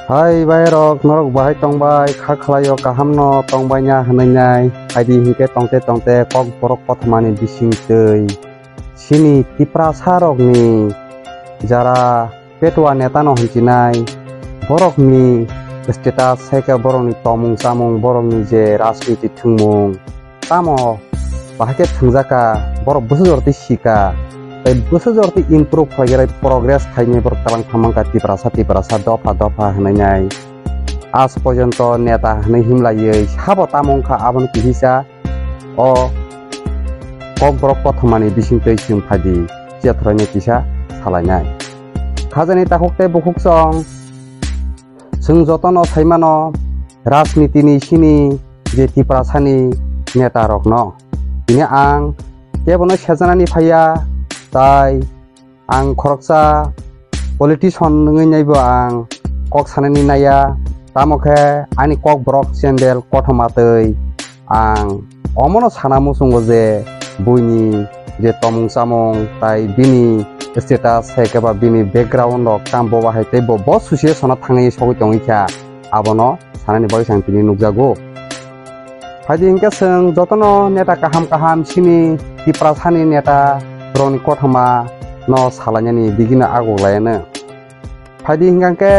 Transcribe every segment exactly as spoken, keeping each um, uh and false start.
Hai bai rok, norok bahai tongbai, kha khlaio, kaham no tongbai nya hwnwi nai, phaidi hinkhe tongte tongte Kokborok kothoma ni bising twi chini Tiprasa rok ni jara petua neta no hwnchi nai, borok ni status, sai khe borok ni tomung chamung, borok ni je rajniti thwngmung, tamo bahai khe thwngjak kha, borok bwsajor twi si kha, tei bwsajor twi improve khlai khe progress khainai borok twlang thang man kha Tiprasa, Tiprasa dopha dopha hwnwi nai. Aaj porjonto neta hwnwi himlaiwi sabo tamo wng kha, aboni kisa o Kokborok kothoma ni bising twi chwng phaidi chiyathroini kisa salainai. Khajani takhuk tei bukhuk chwng, chwng jotono sai mano rajniti ni sini je Tiprasa ni neta rok no. Tini ang kebono sejanani phaiya, tai ang khoroksa politician wngwi naibo ang kok sanani naiya, tamo khe ani Kokborok channel kothoma twi ang omono sana muchungo je buini je tomung chamung tai bini status, hai khe ba bini background rok tamo bo bahai tei bo, bo susi sona thangwi sogwi tongwi kha, abono sanani bagwi chwng tini nukjago. Phaidi hinkhe chwng jotono neta kaham kaham sini Tiprasani neta rokni kothoma no salainani digino agoglaiano. Phaidi hinkhe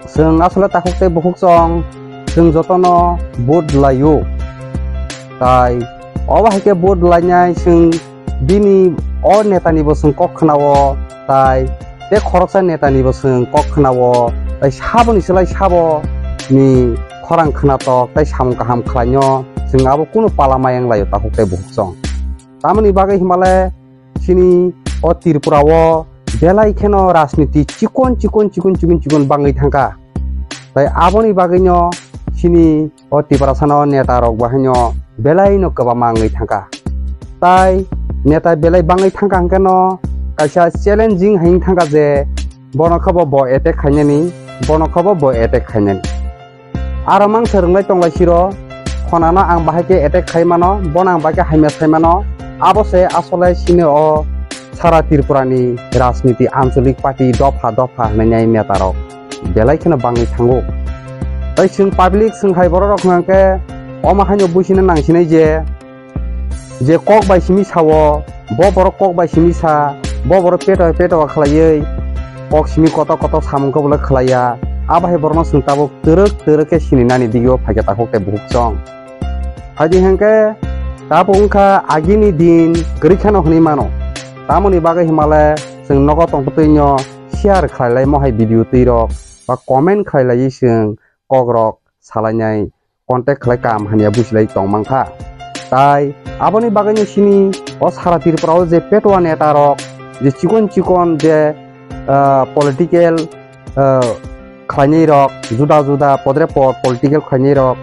chwng asole takhuk tei bukhuk chwng, chwng jotono vote laio. Tai obo hai khe vote lainai chwng bini o netani bo chwng kok khwnao, tai tei khoroksa netani bo chwng kok khwnao, tai saboni slai sabo ni khorang khwnatok tai samung kaham khlaino chwng abo kunu pala mayang laio takhuk tei bukhuk chwng. Tamoni bagwi himale chini o Tripura o belai kheno rajniti chikon chikon chikon chikon chikon bangwi thangkha. Tai aboni bagwino chini o Tiprasano neta rok bahaino belai no kwbangma wngwi thangkha. Tai neta belai bangwi thangkha hwnkhe no kaisa challenging hai wng thangkha je bono khe bo, bo attack khainani, bono khe bo, bo attack khainani. Aro mang se rwnglai tonglai siro, khonano ang bahai khe attack khai mano, bono ang bahai khe hamya sai mano, abo se asole chini o sara Tripura ni rajniti ancholik party dopha dopha hwnwi nai neta rok belai kheno bangwi thango. Tai chwng public chwng hai borok rok hwnkha khe omo haino buisina nangsinai je, je kok bai simi sao, bo borok kok bai simi sa, bo borok peto peto khlaiwi kok simi koto koto samung khe bolai khlaiya, abo hai borokno chwng tabuk twrwk twrwk khe sini nani digio phaikhe takhuk tei bukhuk chwng. Phaidi hinkhe tabuk wngkha agini din kwrwi kheno hwnwi mano, tamoni bagwi himale chwng nogo tongtwtwino share khlai lai mohai video twi rok ba comment khlai laiwi chwng kok rok salainai contact khlai kam hamya busilai tong mankha. Tai aboni bagwino chini o sara Tripura o je petua neta rok, je chikon chikon je, ah, political, ah, khlainai rok, juda juda podre pod political khlainai rok,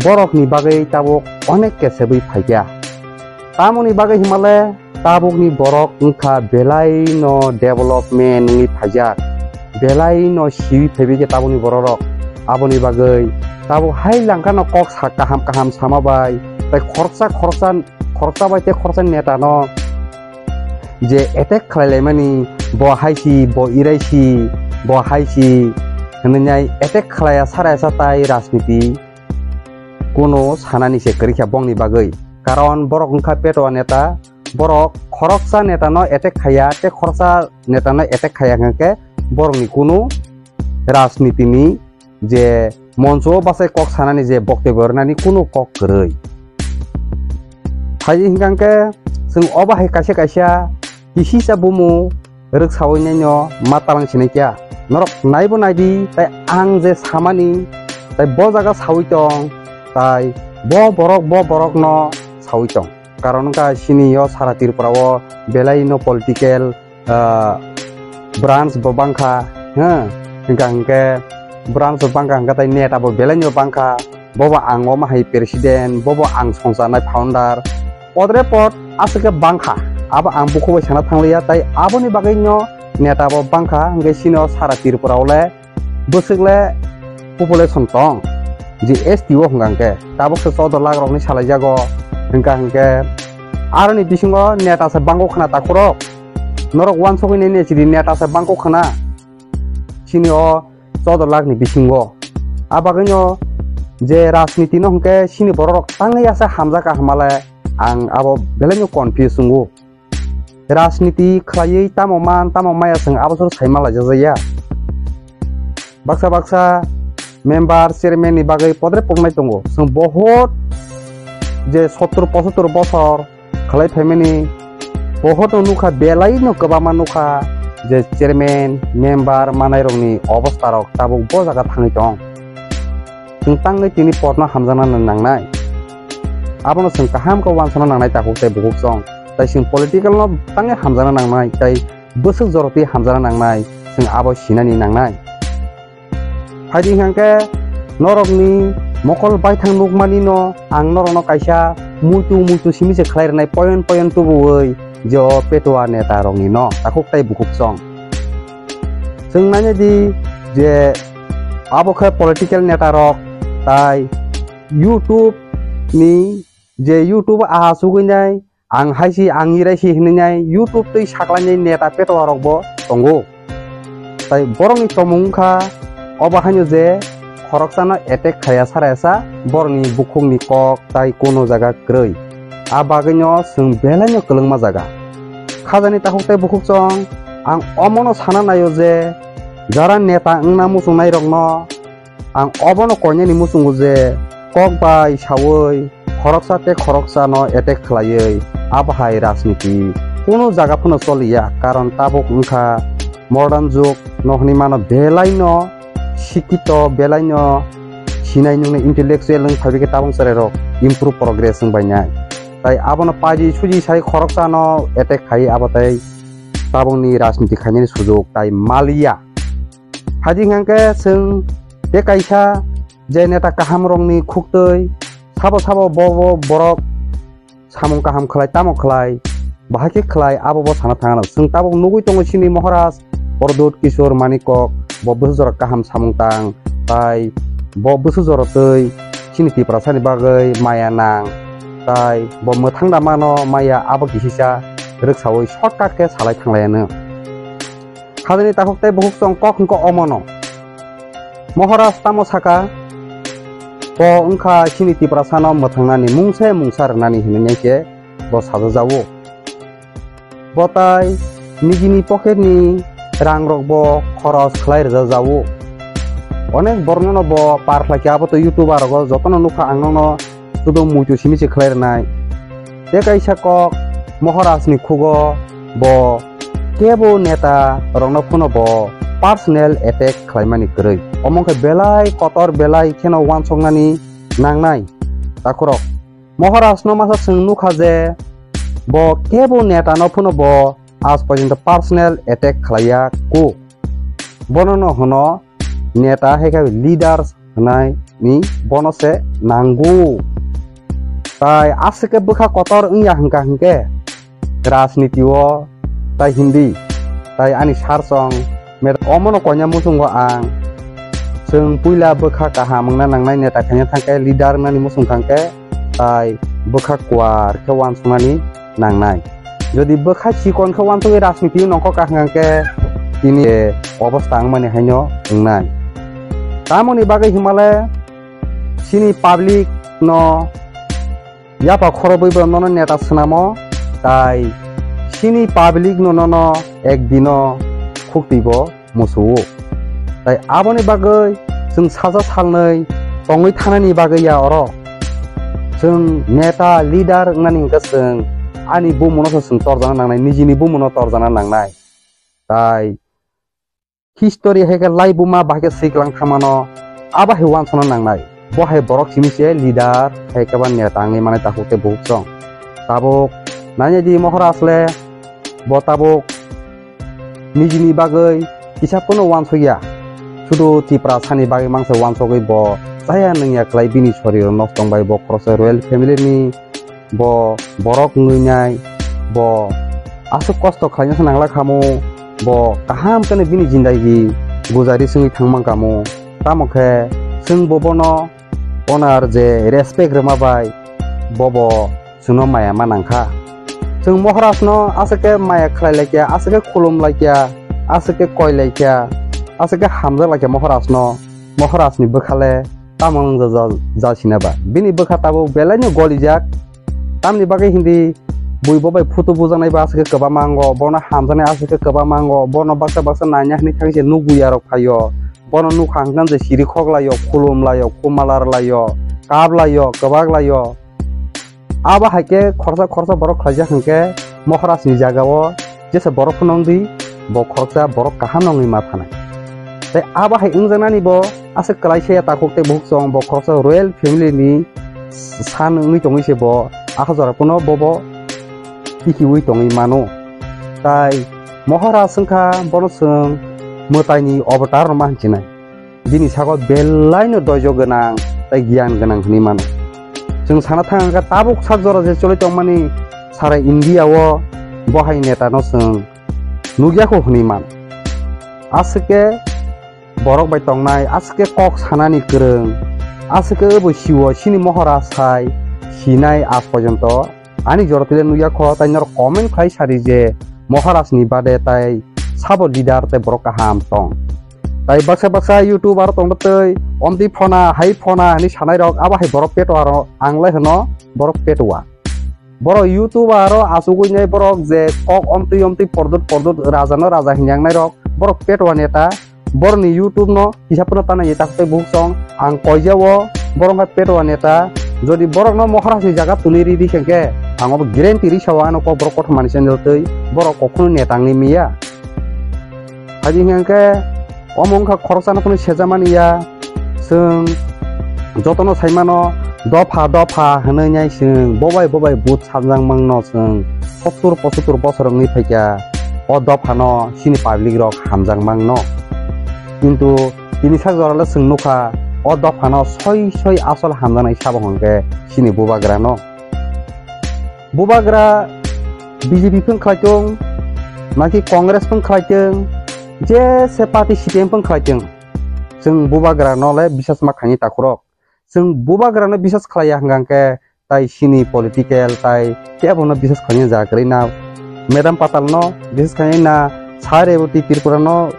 borok ni bagwi tabuk onek kesebwi phaikha. Tamoni bagwi himale tabukni borok wngkha belai no development wngwi phaijak, belai no siwi phaibai khe tabukni borok rok. Aboni bagwi tabuk hai langkha no kok sa kaham kaham sama bai, tai khoroksa khoroksa khoroksa bai tei khoroksa neta no je attack khlai laimani, bo hai si, bo irai si, bo hai si hwnwi nai attack khlaiya sara sa tai rajniti kuno sanani se kwrwi kha bongni bagwi. Karon borok wngkha petua neta, borok khoroksa neta no attack khaiya, tei khoroksa neta no attack khaiya hwnkhe borokni kuno rajniti ni je moncho o bachai kok sanani je boktobyo rwnani kuno kok kwrwi. Hai hwnkha khe chwng obo hai kaisa kaisa kisisa bumu rwksawi naino ma talang sinai kya. Norok naibo naidi, tai ang je samani, tai bo jaga sawi tong, tai bo borok, bo borok no sawi tong. Karon wngkha chini o sara Tripura o belai no political, ah, branch bo bangkha, ha, hwnkha hwnkhe branch bo bangkha hwnkha tai neta bo belai no bangkha. Bobo ang omo hai president, bobo ang songcharnai founder. Podre pod aswk khe bangkha, abo ang bukhuk bai sana thangliya, tai aboni bagwi no neta bo bangkha, hwnkhe chini o sara Tripura o le bwswk le population tong, G S T o hwnkha hwnkhe tabuk se choudo lakh rokni salaijago, hwnkha hwnkhe aroni bisingo neta se bangkok khna takhurok, norok uansukgwi nini chini neta se bangkok khna, chini o chodo lakh ni bisingo. A bagwino je rajniti no hwnkhe chini borok rok tangwi asa hamjak ka hamale ang abo belai no confuse wngo. Rajniti khlaiwi tamo man tamo maya chwng abo sor saima laijak ya. Baksa baksa member, chairman ni bagwi podre poknai tongo. Chwng bohot je sottor pochottor bosor khlai phaimani bohot no nukha, belai no kwbangma nukha je chairman, member manai rokni obostha rok tabuk bo jaga thangwi tong. Chwng tangwi tini porno hamjakna nangnai. Abono chwng kaham khe uansukna nangnai takhuk tei bukhuk chwng. Tai chwng political no tangwi hamjakna nangnai, tai bwswk jorotwi hamjakna nangnai, chwng abo sinani nangnai. Phaidi hwnkhe norokni mokol baithang nukmani no ang norokno kaisa muitu muitu simi se khlai rwnai, poyon poyon tubuwi je o Petua neta rokni no takhuk tai bukhuk chwng. Chwng nainai di je abo khe political neta rok tai YouTube ni je YouTube aha sugwi nai, ang hai si, ang irai si hinwi nai, YouTube twi saklainai neta Petua rok bo tongo. Tai borokni tomung wngkha obo haino je khoroksano attack khaya sara esa borokni bukhukni kok tai kuno jaga kwrwi. A bagwino chwng belaino kwlwngma jaga. Khajani takhuk tei bukhuk chwng, ang omono sana naio je jara neta wngna muchungnairokno ang obono koinani muchungo je kok bai saui khoroksa tei khoroksa no attack khlaiwi abo hai rajniti kunu jaga phano choliya, karon tabuk wngkha modern jug no hwnwi mano, belai no sikito, belai no sinai nungni intellectual wng phaibai khe tabuk chwrai rok improve progress wng bai nai. Tai abono paji suji sai khoroksa no attack khai abo tai tabukni rajniti khainani sujuk tai maliya. Phaidi hwnkhe chwng tei kaisa je neta kaham rokni khuktwi sabo sabo bo, bo borok samung kaham khlai tamo khlai, bahai khe khlai abo bo sana thangano. Chwng tabuk nugwi tongo chini Maharaj Pradyut Kishore Manik Kok, bo bwswk jora kaham samung tang, tai bo bwswk jora twi chini Tiprasani bagwi maya nang, tai bo mwthang da mano maya abo kisisa rwksaui shortcut khe salai thanglaiano. Khajani takhuk tei bukhuk chwng kok hwnkhe omono. Maharaj tamo saka, bo wngkha chini Tiprasano mwthangnani mungsa mungsa rwnani hinwi khe bo sajajao. Bo tai nijini pocket ni rang rok bo khoros khlai rwjajao. Onek borok no bo par khlai khe abo to YouTuber rogo jotono nukha ang nono sudo muitu simi se khlai rwnai. Tei kaisa kok Maharaj ni khugo bo kebo neta rokno phano bo personal attack khlaimani kwrwi. Omo khe belai kotor belai kheno uansuknani nangnai takhurok. Maharaj no masa chwng nukha je bo kebo neta no phano bo aaj porjonto personal attack khlaiya ku. Bono no hwno neta hai khe leaders hwnai ni bono se nango. Tai aswk khe bwkha kotor wngya hwnkha hwnkhe rajniti o tai hindi tai ani sar song mer omono koina muchungo ang chwng puila bwkha kaham wngna nangnai neta khaina thangkhe leader wngnani muchung thangkhe tai bwkha kuar khe uansuknani nangnai. Jodi bwkha chikon khe uansugwi rajniti nongkhor kaham khe tini obostha wngmani haino wngnai. Tamoni bagwi himale chini public no yapha khorobwi bo nono neta swnamo, tai chini public no nono ekdino khukti bo musuo. Tai aboni bagwi chwng saja salnwi tongwi thanani bagwi ya oro. Chwng neta, leader wngnani hwnkhe chwng ani bumuno se chwng torjana nangnai, nijini bumuno torjana nangnai. Tai history hai khe laibuma bahai khe swiklang thangmano abo hai uansukna nangnai. Bo hai borok simi se leader hai khe ba neta wngwi manai takhuk tei bukhuk chwng. Tabuk nainai di Maharaj le bo tabuk nijini bagwi kisa phano uansukya. Sudu Tiprasani bagwi mangsa uansugwi bo chaya nungya khlai bini sorir nosto wngbai bo khoroksa royal family ni bo borok wngwi nai, bo aswk kosto khlaina se nangla khamu, bo kaham khe bini jindagi gujari sengwi thangma khamu. Tamo khe chwng bo bono honor je respect rwma bai bo bo chwngno maya ma nangkha. Chwng Maharaj no aswk khe maya khlai laikya, aswk khe khulum laikya, aswk khe koi laikya. Aswk khe hamjak lai kha Moharaj no, Moharaj ni bwkha le tamo wng ja, ja, ja sina ba. Bini bwkha tabuk belai no golijak. Tamni bagwi hindi bui bo bai photo bujaknai ba aswk khe kwbangma wngo, bono hamjaknai aswk khe kwbangma wngo, bono baksa baksa naina hinwi thang se nukya rok phaio, bono nukha hwnkhe je siri khok laio, khulum laio, khumala rw laio, kap laio, kwbak laio. Abo hai khe khoroksa khoroksa borok khlaijak hwnkhe Moharaj ni jaga o jesa borok phano wngdi, bo khoroksa borok kaham no wngwi ma thanai. Tei abo hai wngjaknani bo aswk kwlai se ya takhuk tei bukhuk chwng bo khoroksa royal family ni san wngwi tongwi se bo aha jora phano bobo tikiui tongwi mano. Tai Moharaj wngkha bono chwng mwtai ni avatar rwma hinsinai. Bini sago belai no doijo gwnang tei giyan gwnang hinwi mano. Chwng sana thang kha tabuk sak jora je choli tongmani sara India o bo hai neta no chwng nukya kho hinwi mano. Aswk khe borok bai tongnai, aswk khe kok sanani kwrwng, aswk khe obo siwo sini Moharaj hai sinai aaj porjonto ani jora twi le nukya kho, tai norok comment khlai sadi je Moharaj ni bade tai sabo leader tei borok kaham tong. Tai baksa baksa YouTuber tong twi omtwi phona, hai phona hinwi sanai rok abo hai borok peto aro ang lai hwno borok peto wa. Borok YouTuber o achugwi nai borok je kok omtwi omtwi pordut pordut raja no raja hinjak nai rok borok peto wa neta. Borokni YouTube no hisab phano tana ye takhuk tei bukhuk chwng ang koijao borok wngkha peto wa neta. Jodi borokno Moharaj ni jaga tuli ridi khe ang obo guarantee risa o ano kok borok kothoma ni channel twi borok kok phano neta wngwi manya. Haidi hwnkhe omo wngkha khoroksano phano sejamani ya chwng jotono saimano dopha dopha hwnwi nai chwng bobai bobai but sanjak mangno chwng sottur pochottur bosor wngwi phaikha o dophano chini public rok hamjak mangno. Kintu tini sak joralo chwng nukha o dophano soi soi asol hamjaknai sabo hwnkhe chini bubagrano. Bubagra B J P phung khlai tong, naki Congress phung khlai tong, je se party C P M phung khlai tong, chwng bubagrano le bisas ma khaini takhurok. Chwng bubagrano bisas khlaiya hwnkha khe tai chini political tai kebono bisas khaini ja kwrwi na Madam Patal no bisas khaini na Sai Rebati Tripura no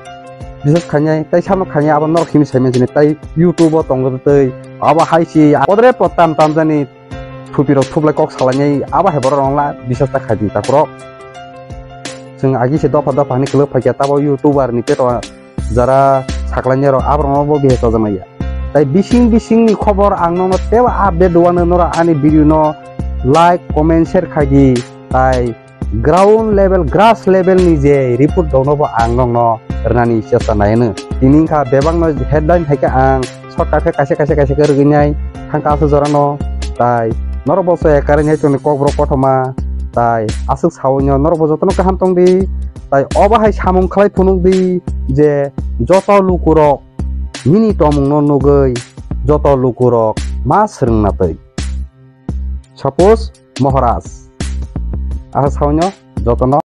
bisas khaini tai samno khaini abo norok simi sai mansini tai YouTube o tongo tei abo hai si podre po tam tam jani thupi rok thuplai kok salainai abo hai borok rok la bisas ta khaidi takhurok. Chwng agi se dopha dopha hinwi kwlwk phaikha tabo YouTuber ni peto jara saklainai rok aborok no bo bihai chajak maya. Tai bising bising ni khobor ang nono tebo update rwano norok ani video no like comment share khaidi tai ground level grass level ni je report rok no bo ang nokno rwnani chesta nai hwno. Tini wngkha bebak no headline hai khe ang shortcut khe kaisa kaisa kaisa khe rwgwi nai thangkha aswk jora no tai norok bo chaya karwi nai tongni kokborok kothoma tai aswk sawi no norok bo jotono kaham tongdi. Tai obo hai samung khlai phunukdi je joto lukurok nini tongmungno nugwi joto lukurok ma swrwngna twi. Suppose Moharaj. Asa sawi no jotono.